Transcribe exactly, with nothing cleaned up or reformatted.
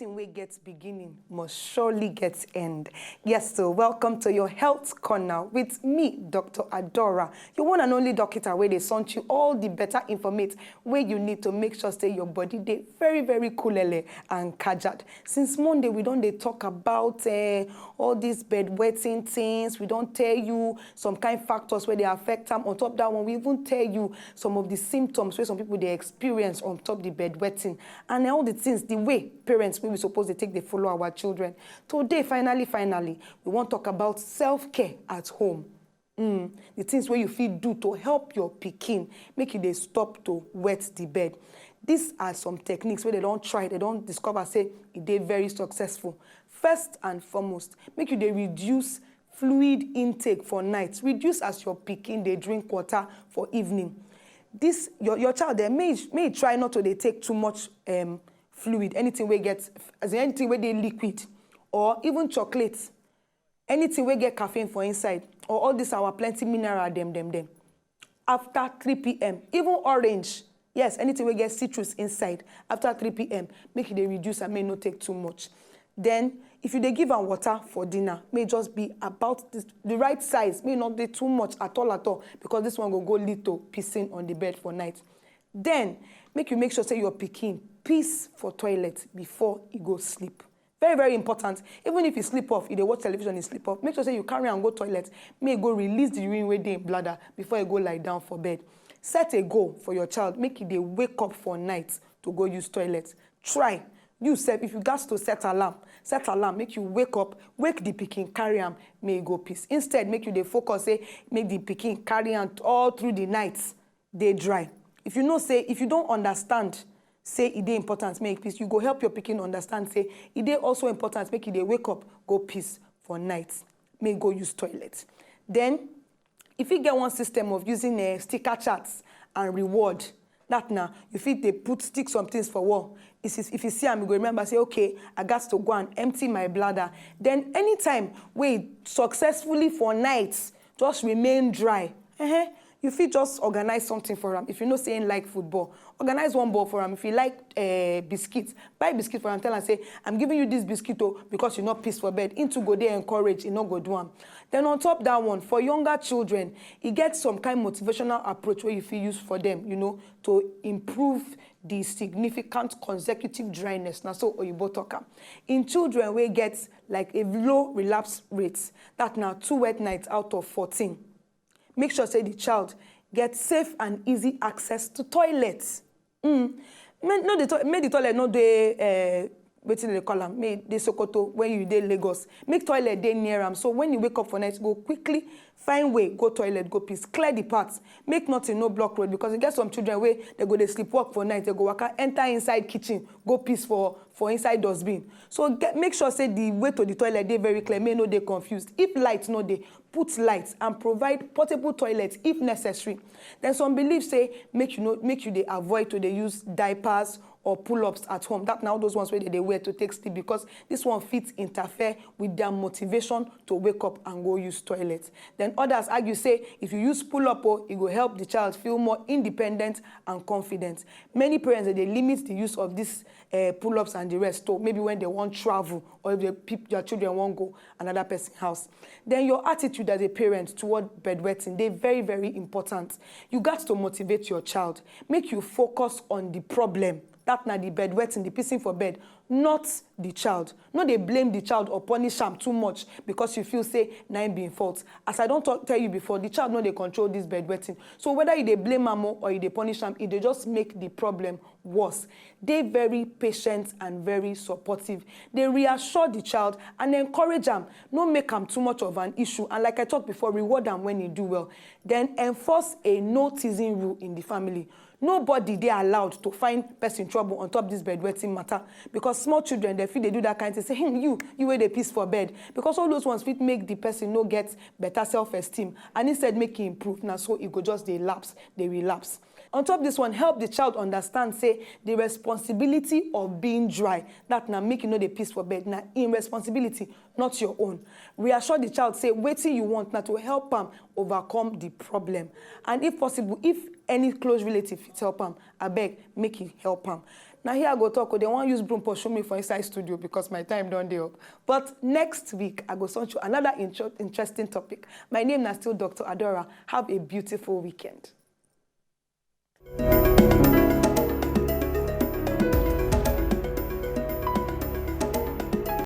Thing wey get beginning must surely get end. Yes, so welcome to your health corner with me, Doctor Adora, your one and only doctor wey dey send you all the better informate wey you need to make sure say your body dey very, very coolele and kajad. Since Monday, we don dey talk about uh, all these bedwetting things. We don tell you some kind factors wey dey affect am. On top that one, we even tell you some of the symptoms wey some people dey experience on top the bedwetting, and all the things, the way parents wey we suppose dey take dey follow our children. Today, finally, finally, we wan talk about self-care at home. Mm, the things wey you fit do to help your pikin make e dey stop to wet the bed. These are some techniques wey dem don try, dem don discover say e dey very successful. First and foremost, make you dey reduce fluid intake for night. Reduce as your pikin dey drink water for evening. This your, your child dem, may e, may e try not to dey take too much um, fluid, anything wey get, as in anything wey dey liquid, or even chocolate, anything wey get caffeine for inside, or all this our plenty mineral dem dem dem. After three p.m., even orange, yes, anything wey get citrus inside, after three p.m., make you dey reduce and make e no take too much. Then, if you dey give am water for dinner, may e just be about the, the right size, may e not dey too much at all at all, because this one go go lead to pissing on the bed for night. Then, make you make sure say your pikin piss for toilet before e go sleep. Very, very important. Even if e sleep off, e dey watch television, e sleep off, make sure say you carry am go toilet, may e go release the urine wey dey im bladder before e go lie down for bed. Set a goal for your child, make e dey wake up for night to go use toilet. Try. You sef, if you gats to set alarm, set alarm, make you wake up, wake the pikin, carry am, may e go piss. Instead, make you dey focus say make the pikin carry am all through the night, dey dry. If you know say, if you don understand say e dey important make e piss, you go help your pikin understand say e dey also important make e dey wake up go piss for night, make e go use toilet. Then, e fit get one system of using uh, sticker charts and reward. That na, you fit dey put, stick some things for wall. If you, if you see am, you go remember say, "Okay, I gats to go and empty my bladder." Then anytime wey e successfully for night just remain dry, uh-huh, you fit just organize something for am. If you know say im like football, organize one ball for am. If you like uh, biscuit, buy biscuit for am, tell am say, "I'm giving you this biscuit o, because you no piss for bed." Im too go dey encouraged, e no go do am. Then on top that one, for younger children, e get some kind motivational approach wey you fit use for them, you know, to improve the significant consecutive dryness. Na so oyibo talk am. In children wey get like a low relapse rate, that na two wet nights out of fourteen, make sure say the child get safe and easy access to toilet. Mm. Make, no, the to- make the toilet no dey uh, wetin dem dey call am, make e dey Sokoto when you dey Lagos. Make toilet dey near am, so when you wake up for night, go quickly find way go toilet, go piss, clear the path, make nothing no block road, because e get some children wey dem go dey sleep walk for night, dem go waka enter inside kitchen go piss for for inside dustbin. So get, make sure say the way to the toilet dey very clear, make e no dey confused. If light no dey, put light and provide portable toilet if necessary. Then some believe say make you no make you dey avoid to dey use diapers or pull-ups at home. That na all those ones wey dem dey wear to take sleep, because this one fit interfere with their motivation to wake up and go use toilet. Then others argue say if you use pull-up o, e go help the child feel more independent and confident. Many parents dey limit the use of this uh, pull-ups and the rest to maybe when they wan travel, or if the peop- their children wan go another person house. Then your attitude as a parent toward bedwetting dey very, very important. You gats to motivate your child, make you focus on the problem. That na the bedwetting, the pissing for bed, not the child. No dey blame the child or punish am too much because you feel say na im be im fault. As I don talk, tell you before, the child no dey control this bedwetting. So whether you dey blame am o or you dey punish am, e dey just make the problem worse. Dey very patient and very supportive. Dey reassure the child and encourage am. No make am too much of an issue. And like I talked before, reward am when e do well. Then enforce a no teasing rule in the family. Nobody dey allowed to find person trouble on top this bedwetting matter, because small children dem fit dey do that kind thing, say, "Hmm, you, you wey dey piss for bed," because all those ones fit make the person no get better self-esteem, and instead make e improve, na so e go just dey lapse, dey relapse. On top this one, help the child understand say the responsibility of being dry, that na make e no dey piss for bed, na im responsibility, not your own. Reassure the child say wetin you want na to help am overcome the problem, and if possible, if any close relative fit help am, abeg make you help am. Na here I go talk o, dem wan use broom pursue me for inside studio because my time don dey up. But next week, I go send you another intro- interesting topic. My name na still Doctor Adora. Have a beautiful weekend.